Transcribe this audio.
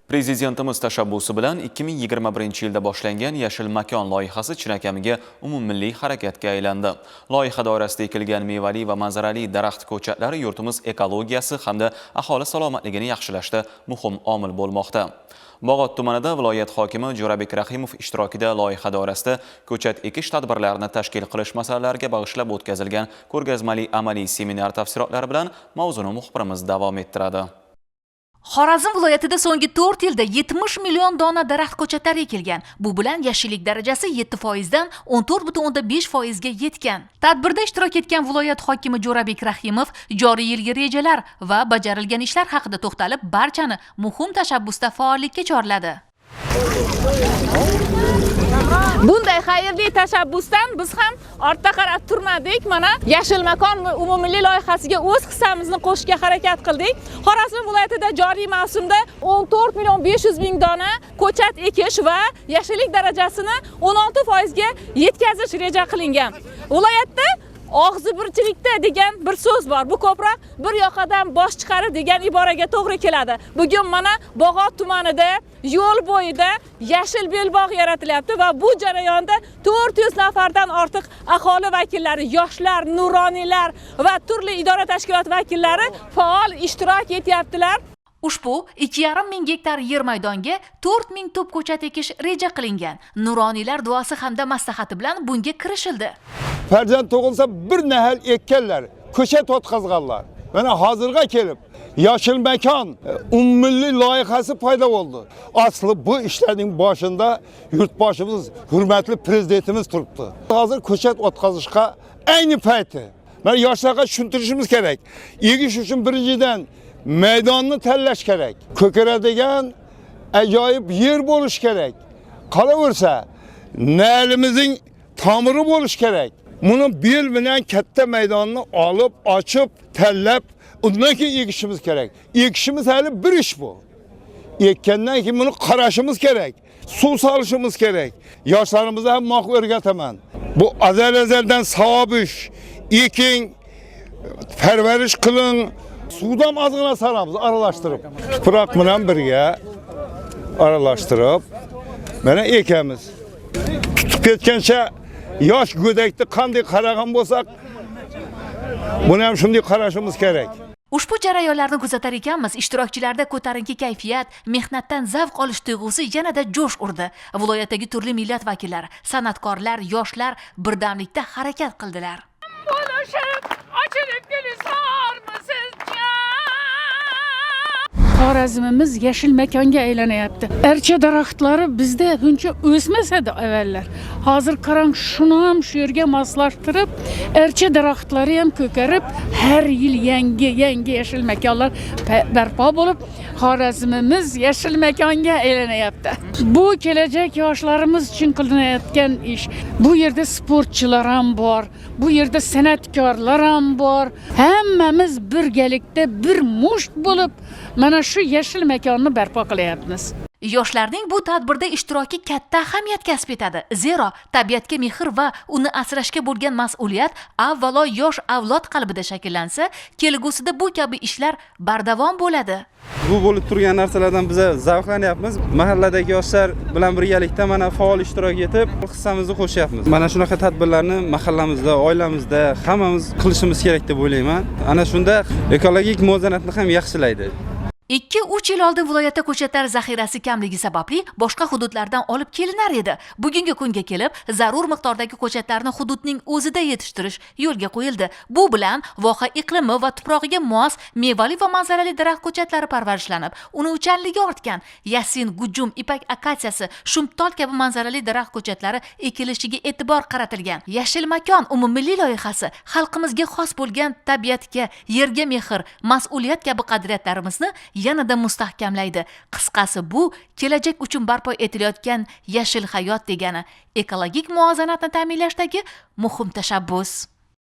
Prezidentimiz tashabbusi bilan 2021-yilda boshlangan Yashil makon loyihasi chinakamiga umummilliy harakatga aylandi. Loyiha doirasida ekilgan mevali va manzarali daraxt ko'chatlari yurtimiz ekologiyasi hamda aholi salomatligini yaxshilashda muhim omil bo'lmoqda. Bog'ot tumanida viloyat hokimi Jo'rabek Rahimov ishtirokida loyiha doirasida ko'chat ekish tadbirlarini tashkil qilish masalalariga bag'ishlab o'tkazilgan ko'rgazmali amaliy seminar tafsilotlari bilan mavzuni muxbirimiz davom ettiradi. Xorazm viloyatida so'nggi 4 yilda 70 million dona daraxt ko'chatlari ekilgan. Bu bilan yashillik darajasi 7% dan 14,5 foizga yetgan. Tadbirda ishtirok etgan viloyat hokimi Jo'rabek Rahimov joriy yilgi rejalar va bajarilgan ishlar haqida to'xtalib, barchani muhim tashabbusda faollikka chorladi. Bunday xayrli tashabbusdan biz ham ortda qarab turmadik. Mana, Yashil makon umummilliy loyihasiga o'z hissamizni qo'shishga harakat qildik. Xorazm viloyatida joriy mavsumda 14 million 500 ming dona ko'chat ekish va yashillik darajasini 16 foizga yetkazish reja qilingan. Viloyatda "og'zi birchilikda" degan bir so'z bor. Bu ko'proq "bir yoqadan bosh chiqarib" degan iboraga to'g'ri keladi. Bugun mana Bog'ot tumanida yo'l bo'yida yashil belbog' yaratilyapti va bu jarayonda 400 nafardan ortiq aholi vakillari, yoshlar, nuroniylar va turli idora tashkilot vakillari faol ishtirok etyaptilar. Ushbu 2,5 ming gektar yer maydonga 4 ming tup ko'chat ekish reja qilingan. Nuroniylar duosi hamda maslahati bilan bunga kirishildi. Farzand tug'ilsa, bir nahal ekkanlar, ko'chat o'tqazganlar. Mana hozirga kelib Yashil makon umummilliy loyihasi paydo bo'ldi. Asli bu ishlarning boshida yurtboshimiz, hurmatli prezidentimiz turibdi. Hozir ko'chat o'tkazishga ayni payti. Mana yoshlarga tushuntirishimiz kerak. Egish uchun birinchidan maydonni tanlash kerak. Ko'karadigan ajoyib yer bo'lishi kerak. Qolaversa, nalimizning tomiri bo'lishi kerak. Buni bel bilan katta maydonni olib, ochib, tanlab, undan keyin ekishimiz kerak. Ekishimiz hali bir ish bu. Ekkandan keyin buni qarashimiz kerak. Suv solishimiz kerak. Yoshlarimizga ham moq o'rgataman. Bu azal azaldan savob ish. Eking, parvarish qiling. Suvdan ozgina solamiz aralashtirib. Tuproq bilan birga aralashtirib mana ekamiz. Tutib ketgancha yosh go'dakni qanday qaragan bo'lsak, buni ham shunday qarashimiz kerak. Ushbu jarayonlarni kuzatar ekanmiz, ishtirokchilarda ko'tarinki kayfiyat, mehnatdan zavq olish tuyg'usi yanada jo'sh urdi. Viloyatdagi turli millat vakillari, san'atkorlar, yoshlar birdamlikda harakat qildilar. Bo'lishib ochilib gulizormisiz? Xorazmimiz yashil makonga aylanyapti. Archa daraxtlari bizda buncha o'smas edi avvallar. Hozir qarang, shuni ham shu yerga moslashtirib, archa daraxtlari ham ko'karib, har yil yangi yangi yashil makonlar barpo bo'lib, Xorazmimiz yashil makonga aylanyapti. Bu kelajak yoshlarimiz uchun qilinayotgan ish. Bu yerda sportchilar ham bor, bu yerda san'atkorlar ham bor. Hammamiz birgalikda bir musht bo'lib, mana shu yashil makonni barpo qilyapmiz. Yoshlarning bu tadbirda ishtiroki katta ahamiyat kasb etadi. Zero tabiatga mehr va uni asrashga bo'lgan mas'uliyat avvalo yosh avlod qalbida shakllansa, kelgusida bu kabi ishlar bardavom bo'ladi. Bu bo'lib turgan narsalardan biza zavqlanyapmiz. Mahalladagi yoshlar bilan birgalikda mana faol ishtirok etib, hissamizni qo'shyapmiz. Mana shunaqa tadbirlarni mahallamizda, oilamizda hammamiz qilishimiz kerak deb o'ylayman. Ana shunda ekologik muvozanatni ham yaxshilaydi. 2-3 yil oldin viloyatda ko'chatlar zaxirasi kamligi sababli boshqa hududlardan olib kelinar edi. Bugungi kunga kelib zarur miqdordagi ko'chatlarni hududning o'zida yetishtirish yo'lga qo'yildi. Bu bilan voha iqlimi va tuprog'iga mos mevali va manzarali daraxt ko'chatlari parvarishlanib, unuvchanligi ortgan yasin, gujum, ipak akatsiyasi, shumtol kabi manzarali daraxt ko'chatlari ekilishiga e'tibor qaratilgan. Yashil makon umummilliy loyihasi xalqimizga xos bo'lgan tabiatga, yerga mehr, mas'uliyat kabi qadriyatlarimizni yanada mustahkamlaydi. Qisqasi, bu kelajak uchun barpo etilayotgan yashil hayot degani, ekologik muvozanatni ta'minlashdagi muhim tashabbus.